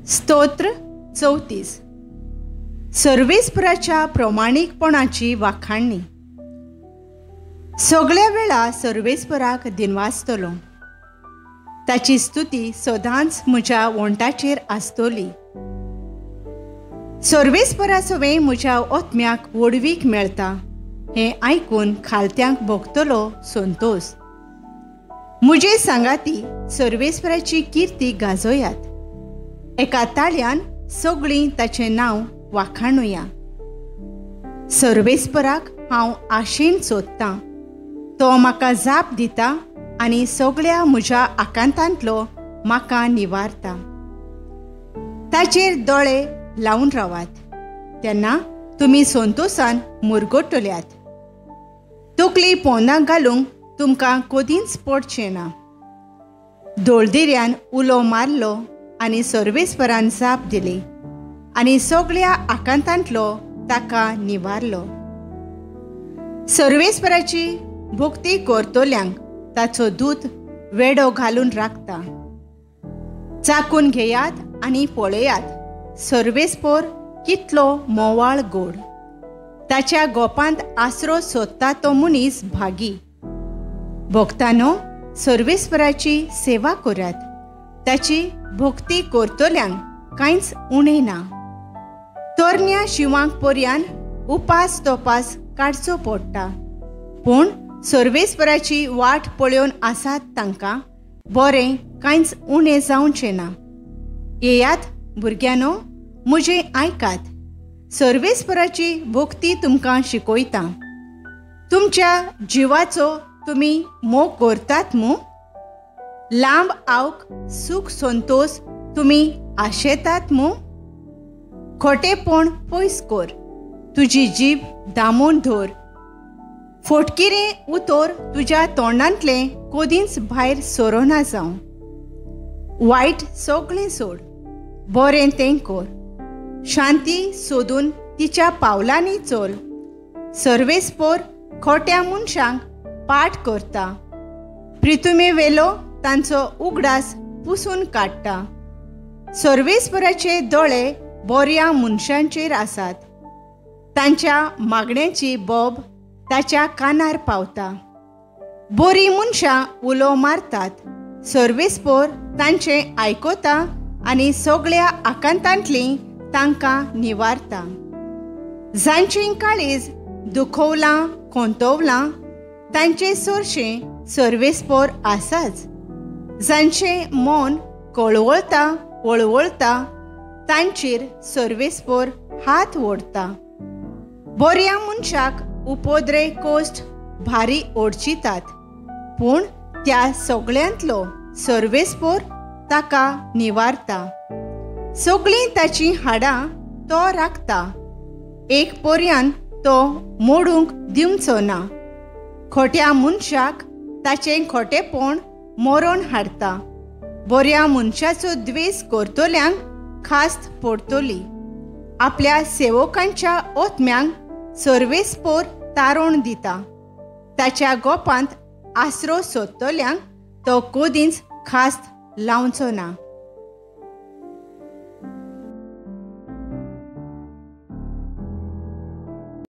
स्तोत्र 34. सर्वेस्पराच्या प्रमाणीकपणाची वाखाणणी. सगळ्या वेळा सर्वेस्पराक दिनवासतलो, ताची स्तुती सदांच म्हज्या वोंटाचेर आसतली. सर्वेस्परा सवें म्हज्या ओत्म्याक व्हडवीक मेळटा हें आयकून खालत्यांक भोगतलो संतोस. म्हजे सांगाती सर्वेस्पराची किर्ती गाजोयात, एका ताळ्यान सगळीं ताचें नांव वाखाणुया. सर्वेस्पराक हांव आशेन सोदतां, तो म्हाका जाप दिता आनी सगळ्या म्हज्या आकांतांतलो म्हाका निवारता. ताचेर दोळे लावन रावात, तेन्ना तुमी संतोसान मुरगटल्यात. तकली पोंदां घालूंक तुमकां कदींच पडचें ना. दोळदिऱ्यान उलो मारलो आनी सर्वेस्परान जाप दिली आनी सगळ्या आकांतांतलो ताका निवारलो. सर्वेस्पराची भक्ती करतल्यांक ताचो दूत वेडो घालून राखता. चाकून घेयात आनी पळयात सर्वेस्पर कितलो मोवाळ गोड. ताच्या गोपांत आसरो सोदता तो मनीस भागी. भक्तानो, सर्वेस्पराची सेवा करात, ताची भक्ती करतल्यांक कांयच उणें ना. तरण्या शिंवांक पर्यान उपास तपास काडचो पडटा, पूण सर्वेस्पराची वाट पळोवन आसात तांकां बरें कांयच उणें जावचें ना. येयात भुरग्यांनो, म्हजें आयकात, सर्वेस्पराची भक्ती तुमकां शिकयता. तुमच्या जिवाचो तुमी मोग करतात मू? लांब आवक सूख संतोस तुमी आशेतात मू? खोटेपण पयस कर, तुजी जीब दामून धर. फोटकिरें उतर तुज्या तोंडांतलें कदींच भायर सरोना जावं. वायट सगळें सोड, बरें तें कर. शांती सोदून तिच्या पावलांनी चल. सर्वेस्पर खोट्या मनशांक पाठ करता, प्रितुमे वेलो तांचो उगडास पुसून काडटा. सर्वेस्पराचे दोळे बऱ्या मनशांचेर आसात, तांच्या मागण्याची बोब ताच्या कानार पावता. बरीं मनशां उलो मारतात, सर्वेस्पर तांचें आयकता आनी सगळ्या आकांतांतलीं तांकां निवारता. जांचें काळीज दुखवलां खोंतवलां तांचे सरशें सर्वेस्पर आसाच. जांचें मन कळवळता वळवळता तांचेर सर्वेस्पर हात ओडटा. बऱ्या मनशाक उपद्रे कोश्ट भारी ओडचितात, पूण त्या सगळ्यांतलो सर्वेस्पर ताका निवारता. सगळीं ताचीं हाडां तो राखता, एक पर्यान तो मोडूंक दिवचो ना. खोट्या मनशाक ताचें खोटेपण मरण हाडटा, बऱ्या मनशाचो द्वेस करतल्यांक खास्त पडटली. आपल्या सेवकांच्या ओत्म्यांक सर्वेस्पर तारण दिता, ताच्या गोपांत आसरो सोदतल्यांक तो कदींच खास्त लावचो ना.